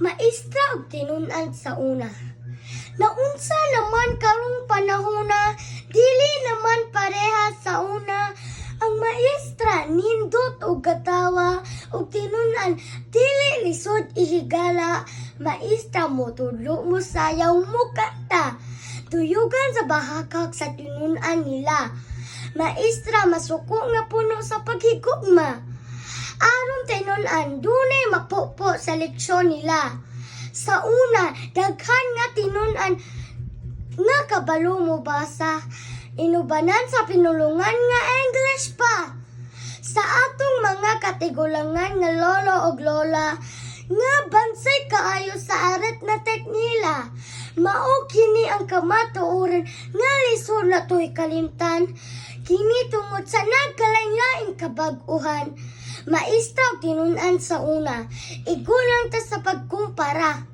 Maestra og tinun-an sa una. Naunsa naman karong panahona, dili naman pareha sa una. Ang maestra nindot og gatawa og tinun-an dili lisod ihigala. Maestra motudlo, mo sayaw, mo kanta. Tuyugan sa bahakak sa tinun-an nila. Maestra masuko nga puno sa paghigugma. Aron tinun-an dunay mapupo sa leksyon nila. Sa una, daghan nga tinun-an nga kabalo mo basa. Inubanan sa pinulungan nga English pa. Sa atong mga katigulangan nga lolo og lola, nga bansay kaayo sa arithmetic nila. Mao kini ang kamatuoran nga lisod na to'y kalimtan. Kini tungod sa nagkalain-laing kabag-uhan. Maestra og tinun-an sa una, igulang ta sa pagkumpara.